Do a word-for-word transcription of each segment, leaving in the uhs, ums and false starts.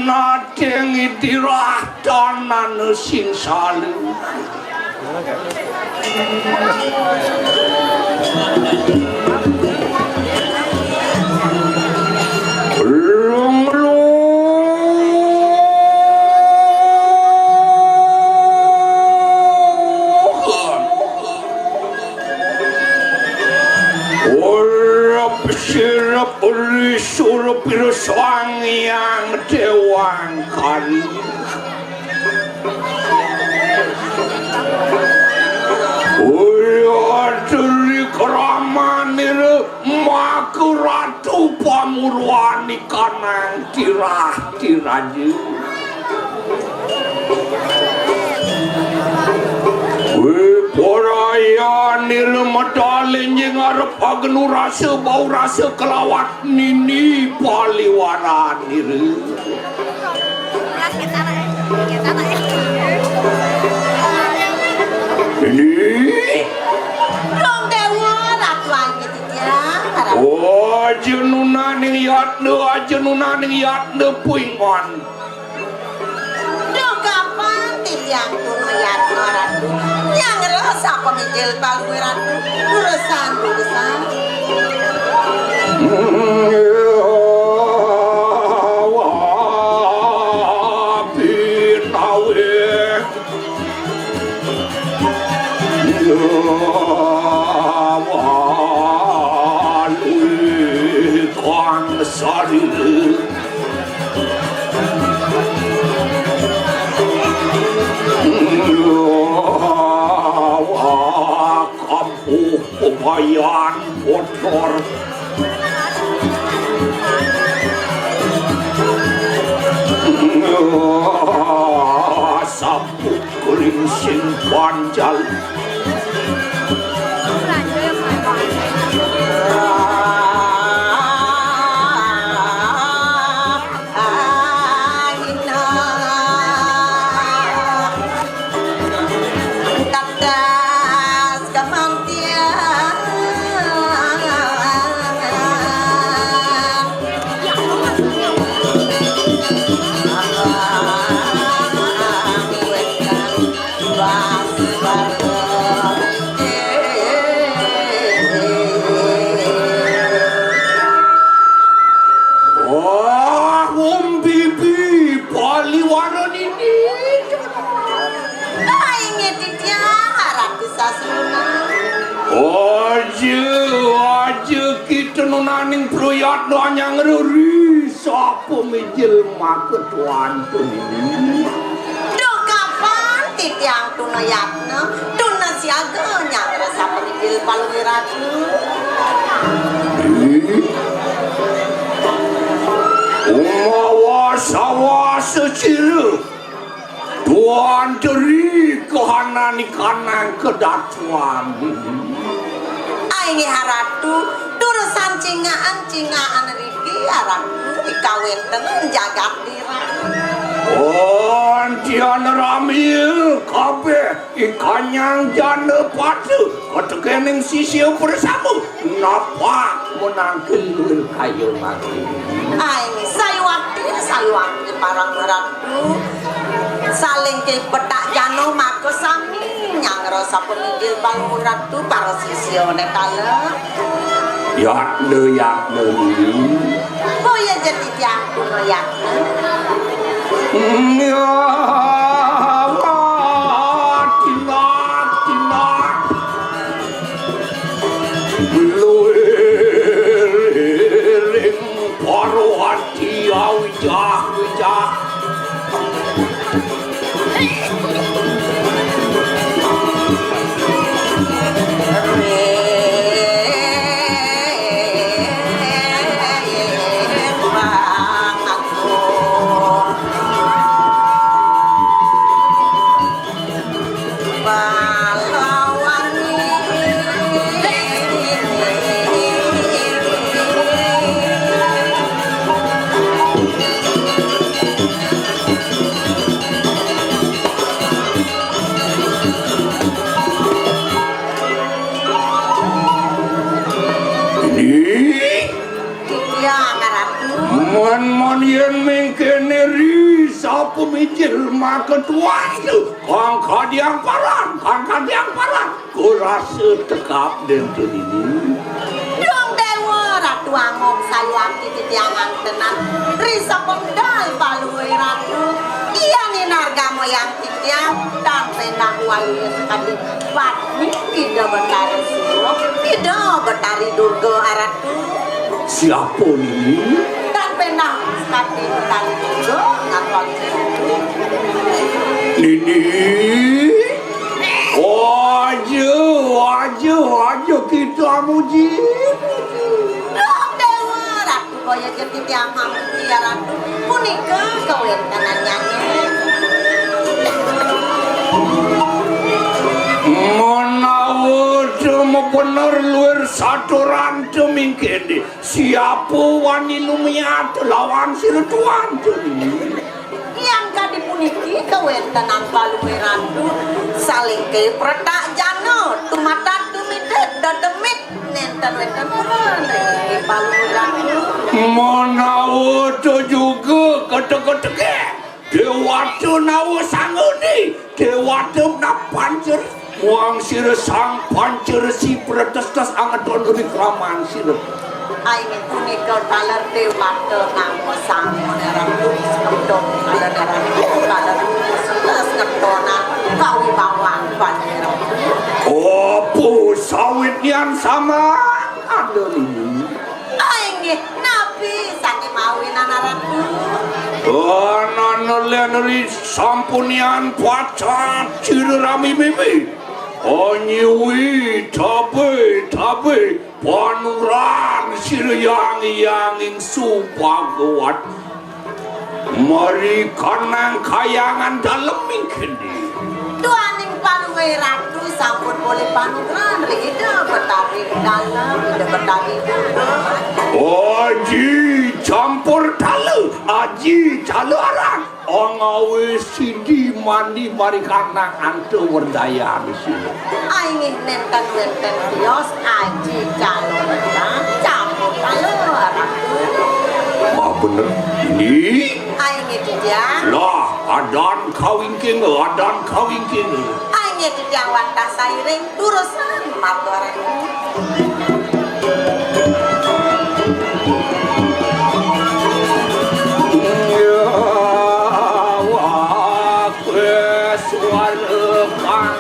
Nading idirah tanana sing salu. Lung lung. Urip sirep uri surup pira Sang Hyang Dewang Kali. Uri aturi kramanira maku ratu pamurwani kanang tirah tiraja. Wiporaya nira medal enjing arep agenu rasa bau rasa kelawat nini paliwaran nira. Nini? Dong Dewa, Ratu Ayu Titiang, Ratu. Oh, aja nunaning yatna, aja nunaning yatna puingon. Duh, kapan titiang tuna yatna, Ratu? Nyang ngrasa pamijil palui, Ratu. Urusan, urusan. Pinaweh. Walui kang sari. Kampuh Pabayan Bocor. Sapu Kuring sing panjal. Kadas kamantian. Wah, umbibi paliwara nini. Ai, ngiti tiang, Ratu Sasruna. Aja, aja kita nunaning priyatna nyang reri. Sapa mijil maka tuan tuni? Duh, kapan titiang tuna yatna, tuna siaga nyang resap mijil palungiratu? Umawa sawasa cira. Tuan Teri kahanan ikanang kedatuan. Ai, inggih Ratu, durusan cingaan-cingaan riki Ratu ikawenten jagat nira. Antian ramil kabeh ikanyang jana pada katekening sisia bersama. Napa menangkil luwih kaya mati? Ai, sayuwakti, sayuwakti parang ratu. Saling kipetak jano maka sami nyang rasa pemijil balung ratu para sisiane kala. Yatna, yatna. Boya jadi tiang kuno yatna. Ya, tinak, tinak. Luwiring Parwati awijah-wijah. Pemijil maka tuan tu, kang kadiang paran, kang kadiang paran. Kurasa tekap den tu dini. Dong Dewa, Ratu Angok, sayuwakti titiang antenan. Risa pemdal paluwe Ratu. Iya ni narga moyang titiang, tan penah waluya sekadi Padmi, Ida Betara Siwa, Ida Betari Durga Aratu. Siapa nini? Tan penah sekadi Betari Durga, ngaku Nini. Aja, aja, aja kita muji. Duh, Dewa, Ratu Boya Jeti tiang mamuji ya Ratu. Punika kawentenan nyanyi. Menawa cuma bener luwir saturan temingkene. Siapa wani lumiat lawan sira tuan tu? Yang kadi puniki kawentenan paluwe Ratu, saling ke pretak jana, tumatat tumitit, dedemit, nenten wenten purun ring paluwe Ratu. Menawa to juga keteke-teke, Dewata nawa sangguni, Dewata napancer Muang sira sang panca resi pretestes angeton ring kraman sira. Inggih punika taler Dewata nama sangguni Ratu, seketon taler Ratu, taler seketon kawibawan pada Ratu. Apa sawitnian sama ada ini? Inggih, napi sané mawinan Ratu? Anana len ri sampunian pacat sira rami mimi. Anyiwi tabe-tabe panuran sira yang-yang ing subagawat. Mari kanang kayangan dalem ing kene. Duaning paluwe Ratu sampun polih panugrahan ring Ida Betari Dalem, Ida Betari Durga. Aji campur talu, aji calu arang. Angawe sidi mandi mari kanang anta werdayan sida. Inggih nenten wenten tios aji calon campur talu Ratu. Wah, bener. Ini. Inggih titiang. Lah, adan kawingking, adan kawingking. Inggih titiang wantah sairing turusan matur. Wah, wis suara kang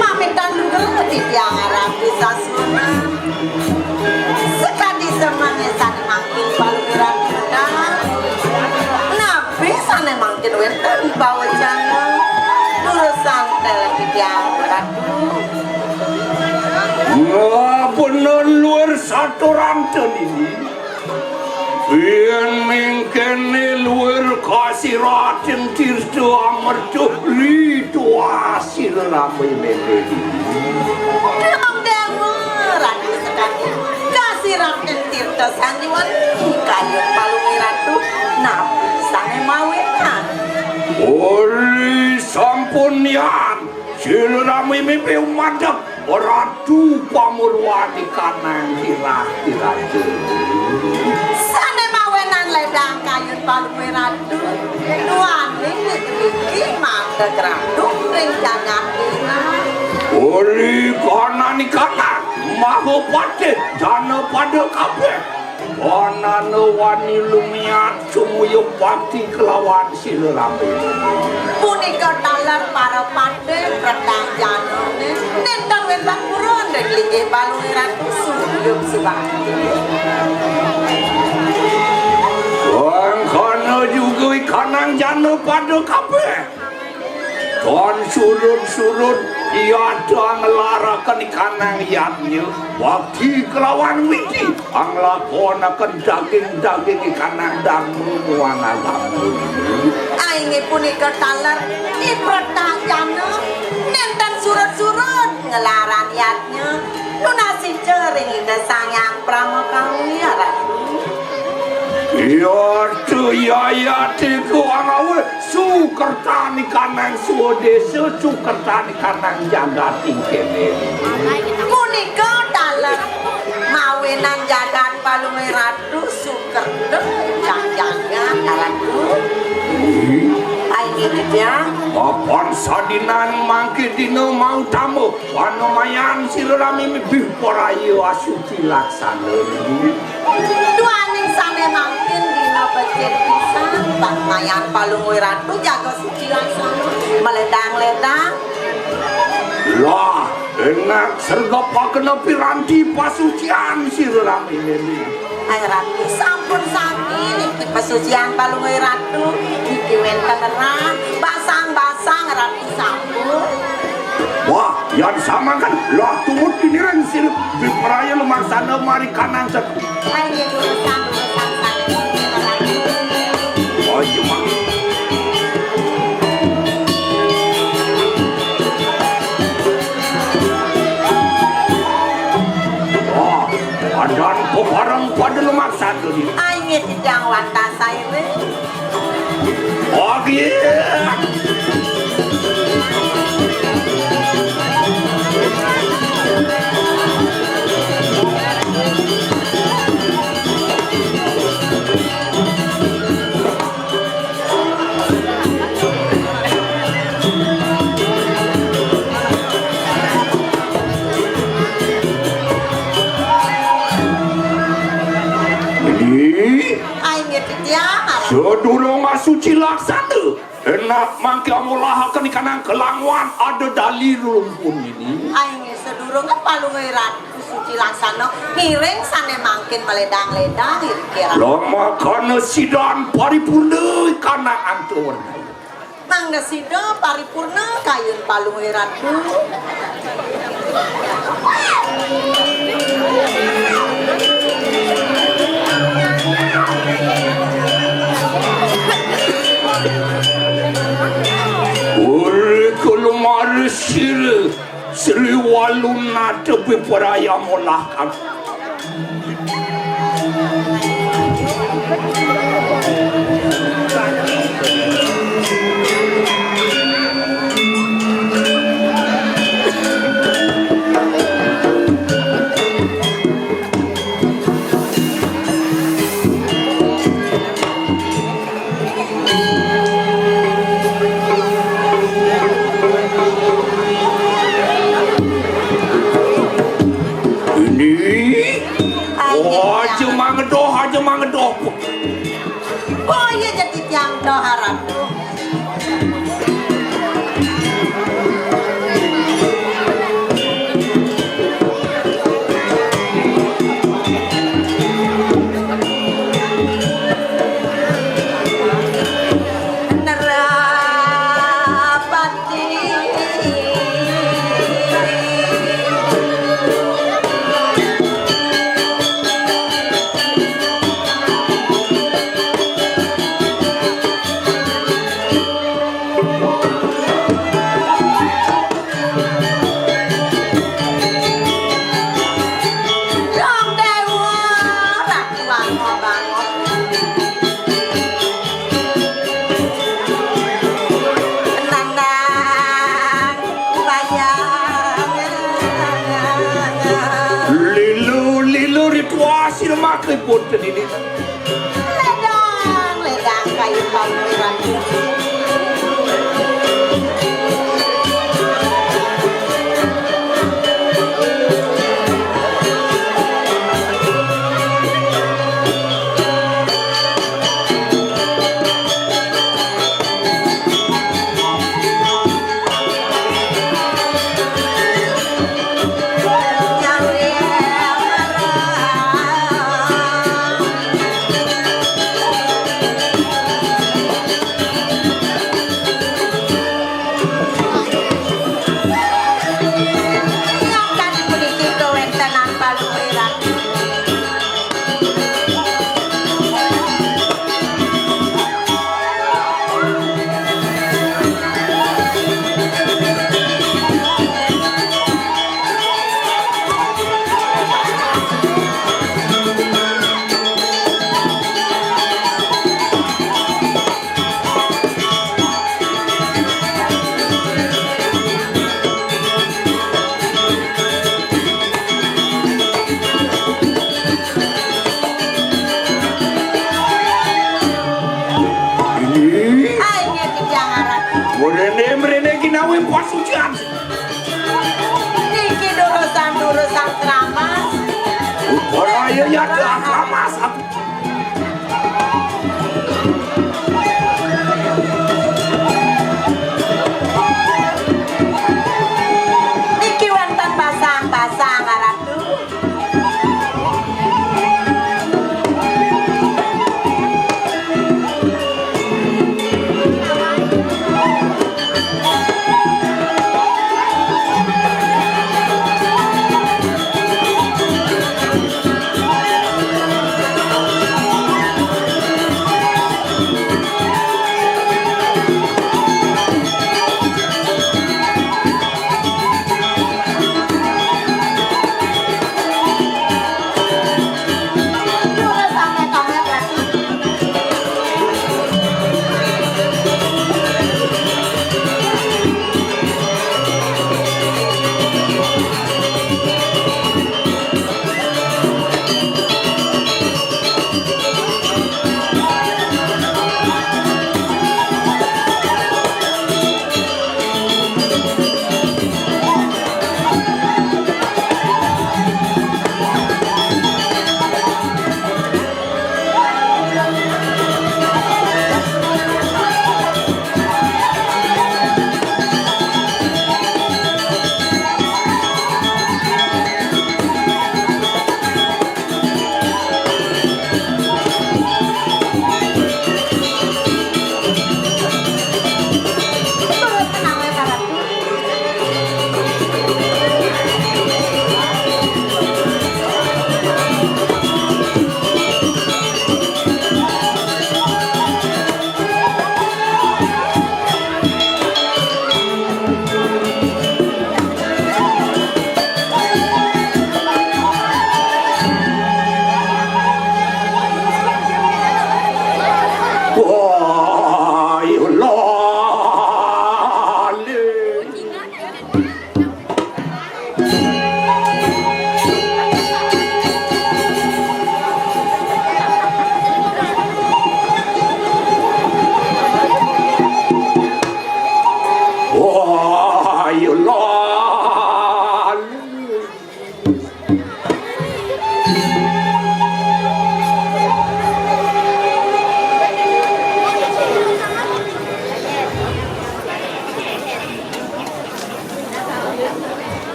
Mamitan lugra titiang arang bisa Sakadi samangsa mangkin paluran menang. Napi sané mangkin wénten pawecana? Durus santel titiang Ratu. Wah, bener luwir saturan ten ini. Yén mengkéné luwir kasirating tirta amerta rituas sira ramé mémé. Déwa, Ratu Sekar, kasirating tirta sanjiwani kayun palungguh Ratu, napi sané mawinan? Ori sampun yan, sira ramé mémé umadeg. Ratu pamurwani kanang kirah-kirah. Sané mawinan ledang kayun palungguh Ratu. Duaning niki manteg Ratu ring jagat Uli kanani kanang Mahapatih jana pada kabéh. Anana wani lumiat sumuya bakti kelawan sira rabi. Punika taler para patih pratah janané nénten wénten purun ring linggih palungguh Ratu sumuya subakti. Mangkana juga ikanang jana pada kabéh. Tan surud-surud, yata nglaraken ikanang yadnya, bakti kelawan widi, anglakonaken daging-daging ikanang dagmu muang agama. Inggih punika taler, i pratah jana, nénten surud-surud nglarang yadnya, nunas ica ring Ida Sang Hyang Pramakawi, Ratu. Yata yayate ku angawe sukertani kanang swadesa, sukertani kanang jagat ing kéné. Punika taler mawinan jagat palungguh Ratu sukerta jagat Ratu. Inggih titiang. Papan sadinan mangke dina mautama, panamayan sira rami mibih paraya asuci laksana. Duaning sané mangkin dina becik pisan, panamayan palungguh Ratu jaga suci laksana, maledang-ledang. Lah, enak sergapakena piranti pasucian sira rami nini. Ay, Ratu, sampun sami niki pasucian palungguh Ratu, niki wénten rah, basang-basang Ratu sampun. Wah, yan samangken lah tumut diniring sira bipraya lumaksana mari kanang set. Ay, nggih, durusang, durusang sané. Oh, iya, Mak. Wah, adan pebareng pada lumaksana di. Ay, nggih, titiang wantah sairé. Oke. Ini. Ay, nggih, titiang. Sadurung asuci laksana, enak mangke amolahaken ikanang kelanguan ada dali rulumpun ini. Ay, nggih, sadurunge palungguh Ratu suci laksana, ngiring sané mangkin maledang-ledang, iriki Ratu. Lamakana sidan paripurna ikanang antuwurna. Mangda sida paripurna kayun palungguh Ratu. Uri kulumaris sira Sri Walunata bipraya molahaken. Ini. Aja. Oh, aja mangedoh, aja mangedoh. Oh, iya, jadi tiang doh harap. Sira mangke punten ini. Ledang, ledang kayun Palungguh Ratu. Ai, nggih, Kijang Arat. Mrene, mrene ki nawi pasucian. Niki durusan-durusan keramas. Ora ya, ya, keramas. Niki wonten pasang-pasang, Ratu. Wah, iya lali. Wah, iya lali.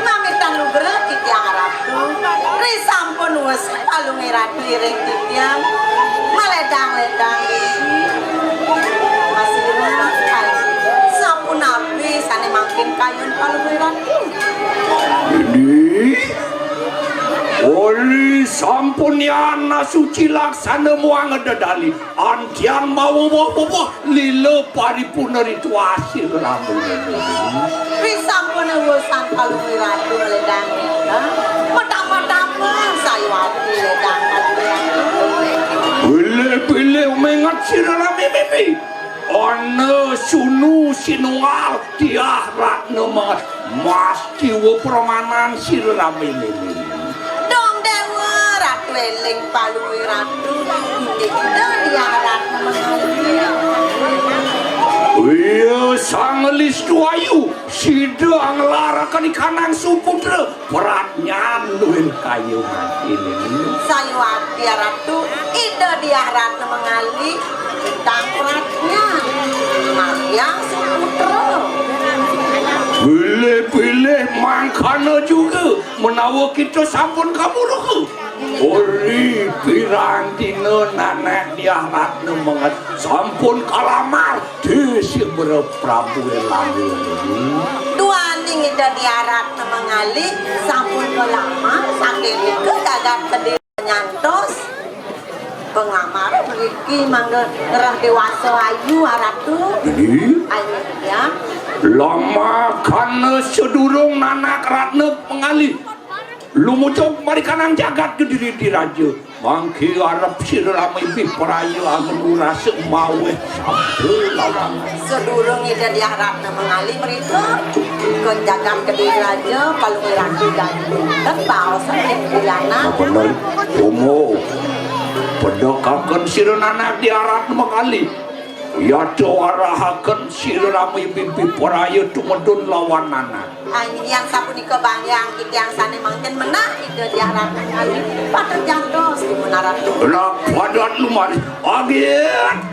Namitan lugra titiang Ratu, risampun wes Palungguh Ratu iring titiang, maledang-ledang. Masih sapunapi sane mangkin kayun Palungguh Ratu? Ini oli Sampun yana suci laksana muang dedali. Antian mawa wah-wah lila paripurna ritual sira rabi. Risampun urusan Palungguh Ratu ledang nita. Metama-tama sayuwati ledang Palungguh Ratu. Pilih-pilih menget sira rabi mimi. Ana sunu sinunggal Diah Ratna menget. Mastiwa pramanan sira rabi mimi. Dong Dewa, Ratu eling Palungguh Ratu, inggih Ida Diah Ratna mengalih. Iya, Sang Listu Ayu, sida nglaraken ikanang suputra, pradnyan luwih kayuhan ini. Sayuwati Ratu, Ida Diah Ratna mengalih, tang pradnyan, maryang suputra. Pilih-pilih mangkana juga menawa kita sampun kamuruka. Uri pirang dina nanak Diah Ratna menget sampun kalamar di Sibra Prabu Elang. Duaning Ida Diah Ratna mengalih sampun kalamar saking nika jagat Kediri nyantos penglamar mriki mangga ngerah dewasa ayu Ratu. Ini ayu ya. Lamakana sedurung nanak Ratna mengalih. Lumucup marikanang jagat Kediri Diraja. Mangke arep sira rame pipraya angenu rasa maweh sabda lawangan. Sedurung Ida Diah Ratna mengalih mrika, ke jagat Kediri Raja, Palungguh Ratu Gandhi. Ten baosan ing Diana. Bener, Romo. Pedekaken sira nanak Diah Ratna mengalih. Yata warahaken sira rame pipraya tumedun lawan nanak. Anjing sapunika bangyang titiang sane mangkin menah Ida Diah Ratna mengalih patut jantos di menara. Lah padan lumari. Agit.